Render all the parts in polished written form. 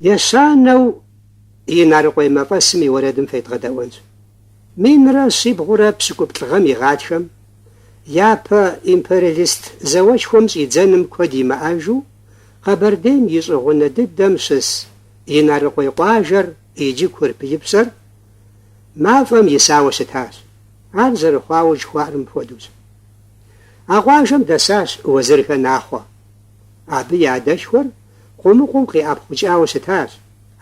Ещанэу Инарыкъуей мафӏэсым и уэрэдым федгъэдэӏуэнщ. Минрэ щибгъурэ пщыкӏуплӏ гъэм и гъатхэм, япэ империалист зауэшхуэм щӏидзэным куэд имыӏэжу, Къэбэрдейм и щӏы гъунэ дыдэм щыс Инарыкъуей къуажэр, иджы Курп Ипщэр, мафӏэм исауэ щытащ. Ар зэрыхъуауэ жыхуаӏэр мыпхуэдэущ. А къуажэм дэсащ Уэзырхэ Нахъуэ. Абы и адэшхуэр къумыкъуу къиӏэпхъукӏауэ щытащ,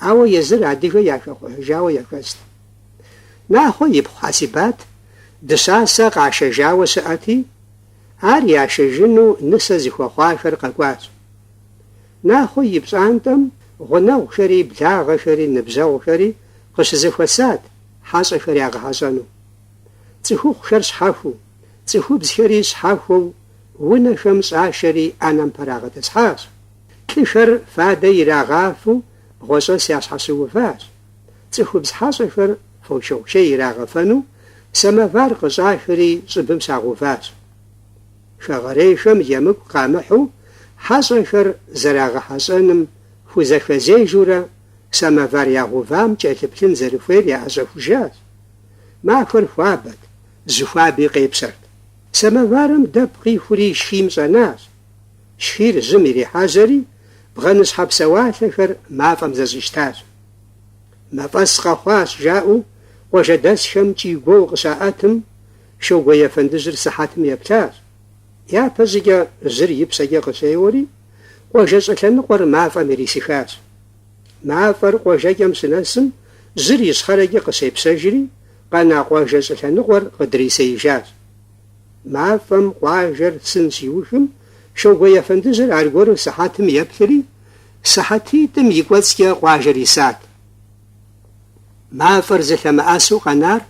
ауэ езыр адыгэ яхэхъухьыжауэ яхэст. Нахъуэ ипхъу Хьэсибат дыщасэ къашэжауэ щыӏэти, ар яшэжыну нысэ зыхуэхъуахэр къэкӏуащ. Нахъуэ и пщӏантӏэм гъунэгъухэри, благъэхэри, ныбжьэгъухэри къыщызэхуэсат хьэщӏэхэр ягъэхьэщӏэну. Цӏыхухъухэр щхьэхуэу, цӏыхубзхэри щхьэхуэу унэхэм щӏашэри ӏэнэм пэрагъэтӏысхьащ. Лӏыхэр фадэ ирагъафэу бгъуэщӏэс ящхьэщыуващ. Цӏыхубз хьэщӏэхэр фошыгъу шей ирагъэфэну сэмэвар къыщӏахри щӏыбым щагъэуващ. Хэгъэрейхэм емыкӏу къамыхьу хьэщӏэхэр зэрагъэхьэщӏэным хузэхэзежурэ сэмэвар ягъэувам кӏэлъыплъын зэрыхуейр яӏэщӏэхужащ. Махуэр хуабэт, жьы хуаби къепщэрт. Сэмэварым дэп къихури шхийм щӏэнащ. Шхийр жьым ирихьэжьэри, бгъэныщхьэ псэуалъэхэр мафӏэм зэщӏищтащ. Мафӏэс къэхъуащ, жаӏэу къуажэдэсхэм кӏий-гуо къыщаӏэтым, Шогуэ ефэндыжьыр сыхьэтым еплъащ. Япэщӏыкӏэ жьыр ипщэкӏэ къыщеуэри, къуажэ щӏылъэныкъуэр мафӏэм ирисыхащ. Мафӏэр къуажэкӏэм щынэсым, жьыр ищхъэрэкӏэ къыщепщэжри, къэна къуажэ щӏылъэныкъуэр къыдрисеижащ. Мафӏэм къуажэр сын щиухым, Шогуэ ефэндыжьыр аргуэру сыхьэтым еплъри, сыхьэтитӏым и кӏуэцӏкӏэ къуажэр исат. Мафӏэр зылъэмыӏэсу къэнар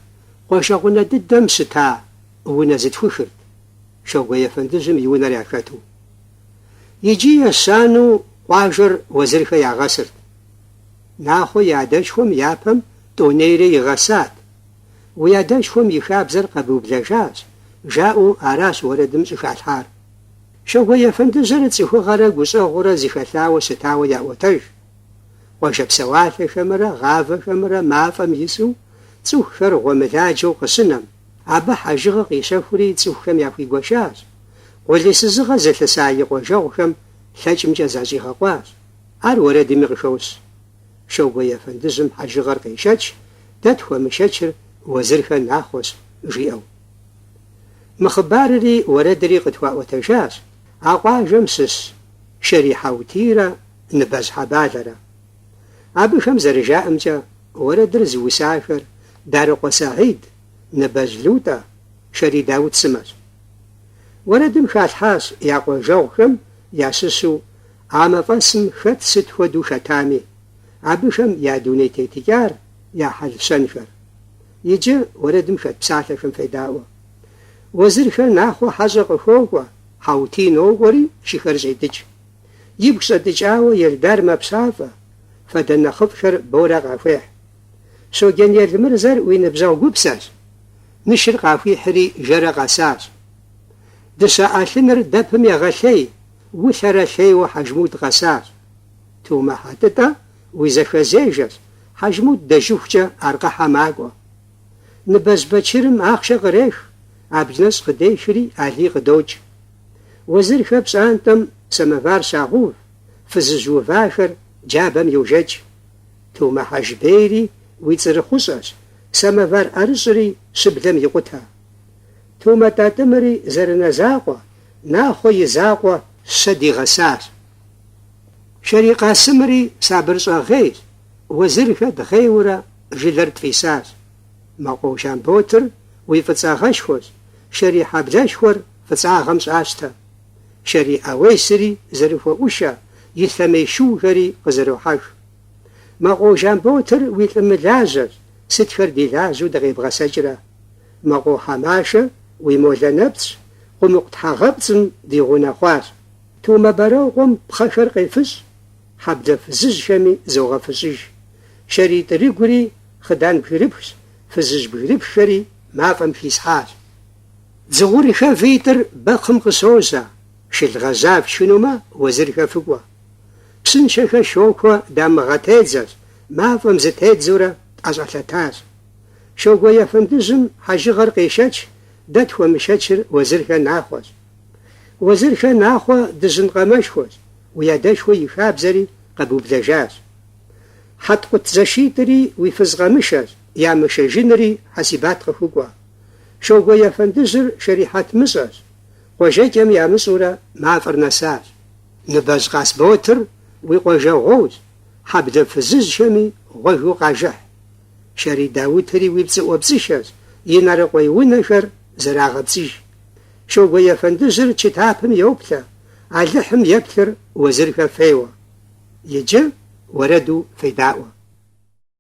къуажэгъунэ дыдэм щыта унэ зытхухырт, Шогуэ ефэндыжьым и унэр яхэту. Иджы ещанэу къуажэр Уэзырхэ ягъэсырт. Нахъуэ и адэшхуэм япэм тӏонейрэ игъэсат. Уи адэшхуэм и хабзэр къэбублэжащ, жаӏэу аращ уэрэдым щӏыхалъхьар. Шогуэ ефэндыжьыр цӏыхугъэрэ гущӏэгъурэ зыхэлъауэ щытауэ яӏуэтэж. Къуажэ псэуалъэхэмрэ гъавэхэмрэ мафӏэм ису цӏыхухэр гъуэмыладжэу къыщынэм, абы хьэжыгъэ къищэхури цӏыхухэм яхуигуэшащ. Къулейсызыгъэ зылъыса и къуажэгъухэм лъэкӏымкӏэ защӏигъэкъуащ. Ар уэрэдми къыхощ. Шогуэ ефэндыжьым хьэжыгъэр къешэч, дэ тхуэмышэчыр Уэзырхэ Нахъуэщ, жиӏэу. Мы хъыбарри уэрэдри къытхуаӏуэтэжащ а къуажэм щыщ Шэрий Хьэутийрэ Ныбэжь Хьэбалэрэ. Абыхэм зэрыжаӏэмкӏэ, уэрэдыр зыусахэр Дарыкъуэ Сэгьид, Ныбэжь Лутӏэ, Шэрий Даут сымэщ. Уэрэдым халъхьащ я къуажэгъухэм ящыщу а мафӏэсым хэт сыт хуэдэу хэтами, абыхэм я дуней тетыкӏар, я хьэл-щэнхэр. Иджы уэрэдым хэт псалъэхэм федаӏуэ. Уэзырхэ Нахъуэ хьэщӏэ къыхуокӏуэ, Хьэутий нокӏуэри шыхэр щӏетӏыкӏ. Ибг щӏэтӏыкӏауэ Елдар мэпщафӏэ, фадэ нэхъыфӏхэр Борэ къахуехь. Щоджэн Елмырзэр уи ныбжьэгъу гупсэщ. Нышыр къахуихьри жэрэ къэсащ. Дыщэ ӏэлъыныр дэпым егъэлъей, улъэрэ лъейуэ Хьэжмуд къэсащ. Тумэ Хьэтӏытӏэ уи зэхэзежэщ, Хьэжмуд дэжыхукӏэ аркъыхьэ макӏуэ. Ныбэжь Бэчырым ахъшэ кърех, абджнэщӏ къыдехри Алий къыдокӏ. Уэзырхэ пщӏантӏэм сэмэвар щагъув, фызыжь увахэр джабэм йожэкӏ. Тумэ Хьэжбейри уи цӏырыхъущӏэщ, сэмэвар ӏэрыщӏри щыблэм икъутэ. Тумэ Тӏатӏымри зэрынэзакъуэ, Нахъуэ и закъуэ щэ дигъэсащ. Шэрий Къасымри сабырщӏэгъейщ, Уэзырхэ дгъейурэ жылэр тфӏисащ. Мэкъуо Жамботыр уи фӏыцӏагъэшхуэщ, Шэрий хьэблэшхуэр фӏыцӏагъэм щӏащтэ. Шэрий ӏэуесри зэрыхуэӏушэ, ислъэмей шухэри къызэрохьэх. Мэкъуо Жамботыр уи лӏы мылажьэщ, сытхэр ди лажьэу дыкъебгъэсэкӏрэ? Мэкъуо Хьэмашэ уи молэ нэпцӏщ, къумыкъу тхьэгъэпцӏым ди гъунэ хъуащ. Тумэ Бэрокъуэм пхъэхэр къефыщӏ, хьэблэ фызыжьхэми зогъэфыщӏыж. Шэрий Тӏырыгури хъыдан бгырыпхщ, фызыжь бгырыпххэри мафӏэм хисхьащ. Дзыгъурхэ витӏыр бэкхъым къыщожьэ, шыл гъэжьа фшхынумэ, Уэзырхэ фыкӏуэ. Псыншэхэ Шокуэ дамыгъэтедзэщ, мафӏэм зытеддзэурэ тӏэщӏэлъэтащ. Шогуэ ефэндыжьым хьэжыгъэр къешэч, дэ тхуэмышэчыр Уэзырхэ Нахъуэщ. Уэзырхэ Нахъуэ дыжьын къамэшхуэщ, уи адэшхуэ и хабзэри къэбублэжащ. Хьэткъут зэшитӏри уи фызкъэмышэщ, ямышэжынри Хьэсибат къыхукӏуэ. Шогуэ ефэндыжьыр шэрихьэт мыщӏэщ, къуажэкӏэм ямыщӏурэ мафӏэр нэсащ. Ныбэжь Къасботыр уи къуажэгъуэущ, хьэблэ фызыжьхэми гъуэгыу къажыхь. Шэрий Даутри уи пцӏыӏуэпцӏышэщ, Инарыкъуей унэхэр зэрагъэпцӏыж. Шогуэ ефэндыжьыр чытапым йоплъэ, Алыхьым еплъыр Уэзырхэ феуэ. Иджы уэрэду федаӏуэ.